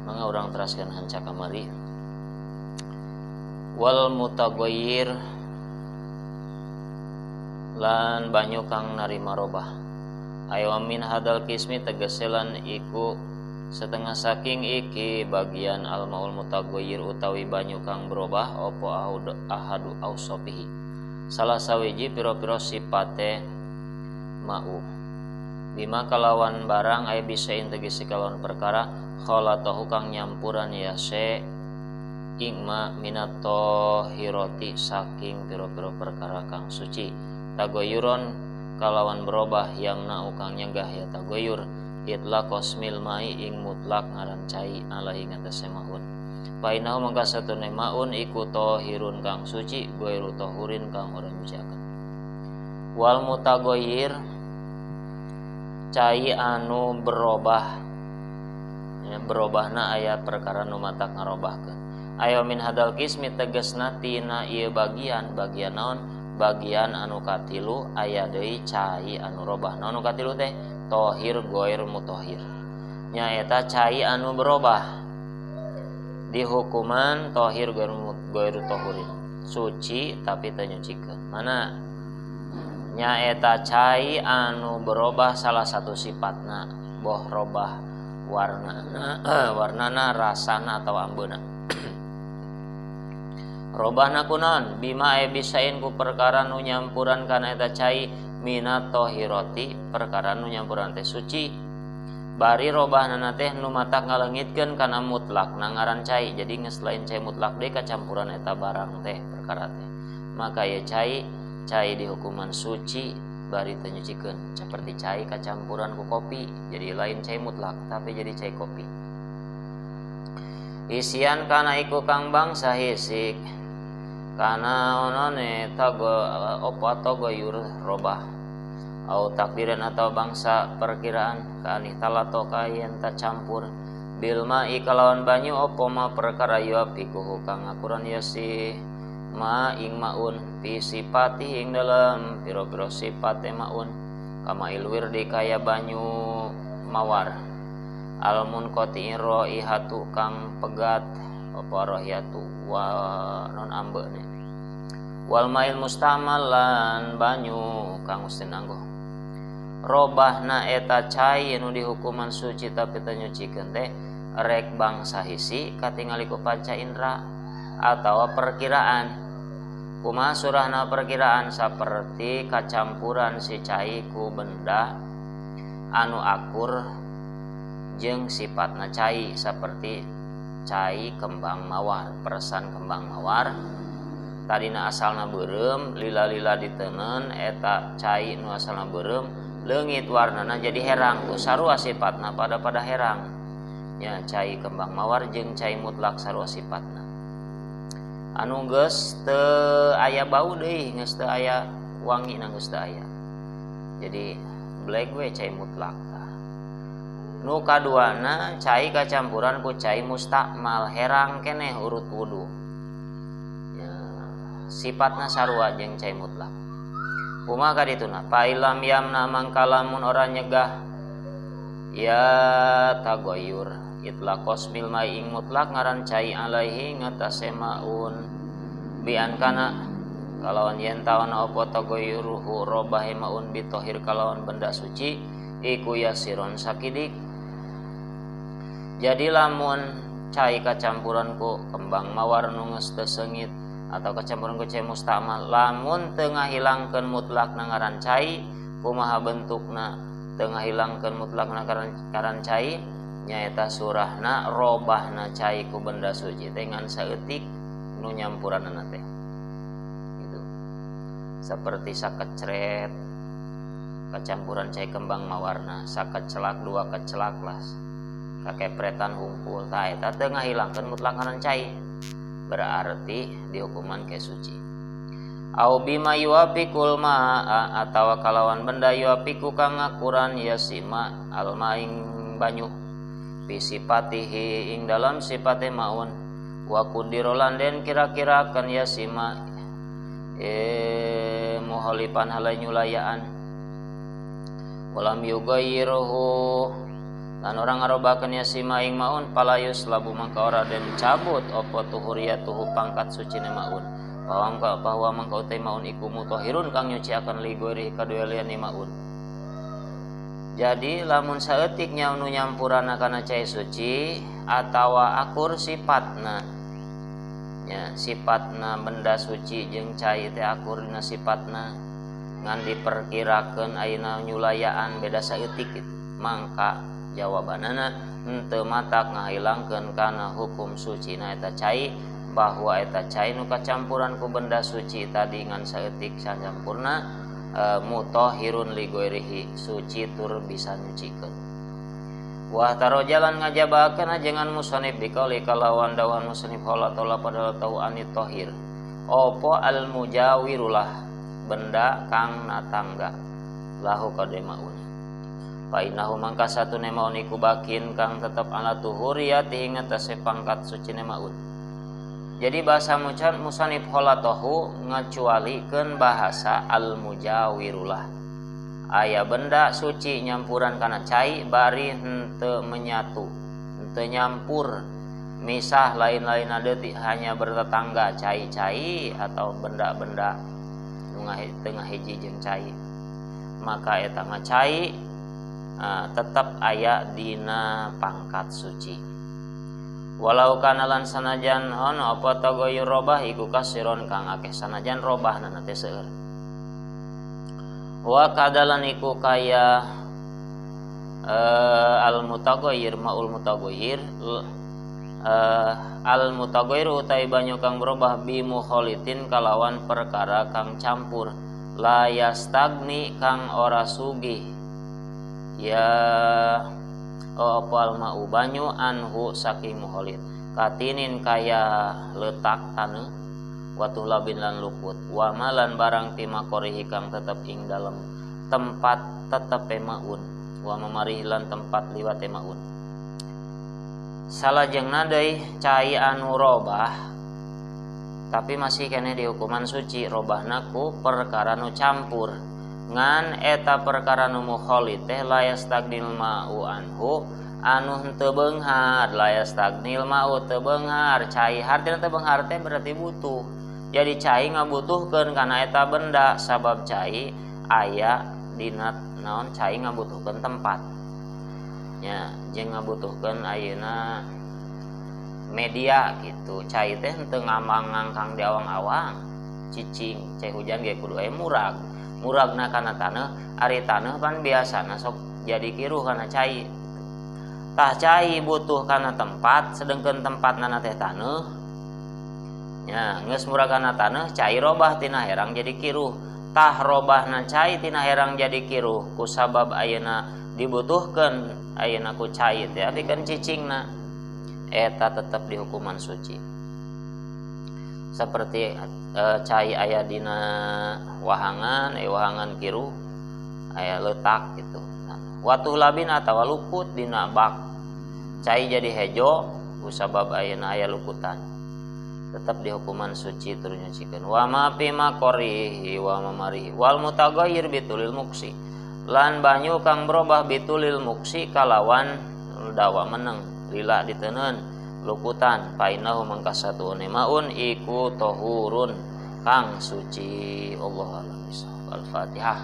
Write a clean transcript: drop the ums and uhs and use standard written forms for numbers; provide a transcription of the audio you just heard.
Mangga urang teraskeun hanca kamari. Wal mutaghayyir lan banyu kang narima robah. Ayo min hadal kismi tegese lan iku setengah saking iki bagian al maul mutaghayyir utawi banyu kang berubah opo ahadu ausofihi. Salah sawiji piro-piro sipate ma'u. Bima kalawan barang aya bisa integisi kalawan perkara khalatahu kang nyampuran ya se ing ma minat-tahirati saking piro-piro perkara kang suci. Tagoyuron kalawan berubah yamna kang nyegah ya tagoyur itlaq qasmil mai ing mutlak ngaran cai alaihi ngatasé maun. Fa innahu mangka satune maun iku tahirun kang suci ghairu tahurin kang ora nyuciaken. Wal mutagoyir cai anu berubah ya, berubahna aya perkara nu matak ngarobahkeun. Ayo min hadal kismi tegasna tina ieu bagian, bagian naon? Bagian anu katilu aya deui cai anu robah. Naon anu katilu teh? Tohir goir mutohir. Nyaeta cai anu berubah dihukuman tohir goir tohurin, suci tapi teu nyucikeun. Mana nyaeta cai anu berubah salah satu sifatna, boh robah warnana, warnana, rasana atau ambeuna. Robahna kunaon? Bima e bisain ku perkara nu nyampuran kana eta cai minat tohiroti, perkara nu nyampuran teh suci. Bari robahna teh nu matak ngaleungitkeun kana mutlak na ngaran cai. Jadi geus lain cai mutlak deui kacampuran eta barang teh perkara teh. Maka ye cai cai dihukuman suci bari teu nyucikeun, seperti cai kacampuran ku kopi, jadi lain cai mutlak tapi jadi cai kopi. Isian kana iku kang bangsa hisik kana onone tago opo tagoyur robah au takdiran atau bangsa perkiraan kaani talato kayen tacampur bil ma'i kalawan banyu opo ma perkara yuafiku kang ngakuran ya si ma ing maun fi sifati ing dalam piro-piro sifate maun kama ilwir di kaya banyu mawar al munqati raihatu kang pegat apa rohiyatu wa non ambeune wal mail mustamal lan banyu kang ustin anggo. Robahna eta cai nu dihukuman suci tapi teu nyucikeun teh rek bangsa hisi katingali ku panca indra atawa perkiraan. Kumaha surahna perkiraan? Saperti kacampuran si cai ku benda anu akur jeung sifatna cai, seperti cai kembang mawar, peresan kembang mawar tadina asalna beureum lila-lila diteuneun eta cai nu asalna beureum leungit warnana jadi herang, tuh sarua sifatna pada herang nya. Cai kembang mawar jeung cai mutlak sarua sifatna, anu geus teu aya bau deui, geus teu aya wangi na geus teu aya, jadi black we cai mutlak. Nu kaduana cai kacampuran ku cai mustakmal herang keneh urut wudu ya, sifatna sarua jeung cai mutlak. Kumaha kadituna? Failam yamna mangkalamun ora nyegah ya tagoyur itlaq qasmil mai ing mutlak ngaran cai alaihi ngatasé maun bian kana kalawan yen tawana apa tagoyuruhu robahe maun bitohir kalawan benda suci iku yasiron sakidik. Jadi lamun cai kacampuran ku kembang mawar nu geus teu seungit atau kacampuran ku cai mustakmal, lamun teu ngahilangkeun mutlak na ngaran cai, kumaha bentukna teu ngahilangkeun mutlak na ngaran cai, nyaeta surahna robahna cai ku benda suci teh ngan saeutik nu nyampuranna teh gitu. Seperti sakecret kacampuran cai kembang mawarna, sakecelak dua kecelak lah kakepretan hungkul, tah eta teu ngahilangkeun mutlak ngaran cai, berarti dihukuman ke suci. Au bima yuafiqul ma'a atawa kalawan benda yuafiqu kang ngakuran ya sima alma ing banyu fi sifatihi ing dalam sifate maun wa kudirolan den kira-kirakan ya sima muhalipan halai nyulayaan walam yugayyiruhu Lan orang ngarobakeun ya si maing maun palayus labu mangka ora den cabut apa tuhuriyatuhu pangkat sucine maun. Bahwa mangka utai maun iku mutahhirun kang nyuciakeun li ghairihi kadua liyane maun. Jadi lamun saeutik nya nu nyampurana kana cai suci atawa akur sifatna. Nya sifatna benda suci jeung cai teh akur dina sifatna ngan diperkirakeun ayeuna nyulayaan beda saeutik kitu. Mangka jawabanana henteu matak ngahilangkeun kana hukum sucina eta cai bahwa eta cai nu kacampuran ku benda suci tadi ngan saeutik sacampurna mutahhirun li ghairihi suci tur bisa nyucikeun. Wah taro jalan ngajabakeun ajengan musannif bikauli kalawan dawan musannif tola padahal tau anit tahir. Opo al mujawirulah benda kang natangga lahu kade maun. Fa innahu mangka satune maun iku bakin kang tetep ala tuhuriyati ing atase pangkat sucine maun. Jadi bahasa musannif holatohu ngacualikeun bahasa al mujawirulah. Aya benda suci nyampuran kana cai bari henteu menyatu, henteu nyampur, misah lain-lain deui hanya bertetangga cai-cai atau benda-benda nu tengah hiji jeung cai. Maka eta mah cai tetep aya dina pangkat suci. Walau kana lan sanajan ono apa tagoyur robah iku kasiron kang akeh sanajan robahna teh seueur. Wa kadalan iku kaya al mutaghayyir maul mutaghayyir al mutaghayyir utai banyu kang berubah bi mukhalitin kalawan perkara kang campur la yastagni kang ora sugih ya apa al mau banyu anhu saking mukhalit katinin kaya letak taneuh watuh labin lan luput wa malan barang timakorihi kang tetep ing dalem tempat tetepe maun wa mamarihi lan tempat liwate maun. Salajengna deui cai anu robah tapi masih keneh dihukuman suci robahna ku perkara nu campur ngan eta perkara nu mukhalid teh la yastagnil ma'u anhu anu henteu beunghar la yastagnil ma'u teu beunghar cai hartina teu beunghar teh berarti butuh. Jadi cai ngabutuhkeun kana eta benda sabab cai aya dina naon cai ngabutuhkeun tempat nya jeung ngabutuhkeun ayeuna media gitu. Cai teh henteu ngamang ngangkang di awang-awang cicing cai hujan ge kudu aya murag muragna kana taneuh ari taneuh pan biasana sok jadi kiruh kana cai. Tah cai butuh kana tempat sedengkeun tempatna teh taneuh nya geus murag kana taneuh cai robah tina herang jadi kiruh. Tah robahna cai tina herang jadi kiruh ku sabab ayeuna dibutuhkeun ayeuna ku cai teh pikeun cicingna eta tetep dihukuman suci. Seperti cai aya dina wahangan, wahangan kiruh aya letak gitu. Watuh labin atawa luput dina bak cai jadi hejo ku sabab ayeuna aya luputan tetap dihukuman suci tur nyucikeun. Wa ma fi maqarihi wa mamarihi wal mutaghayyir bitulil muksi lan banyu kang berubah bitulil muksi kalawan dawa meneng lila diteunkeun luputan painahu mangka satuune maun iku tohurun kang suci. Allahu a'lam bishawab. Al-Fatihah.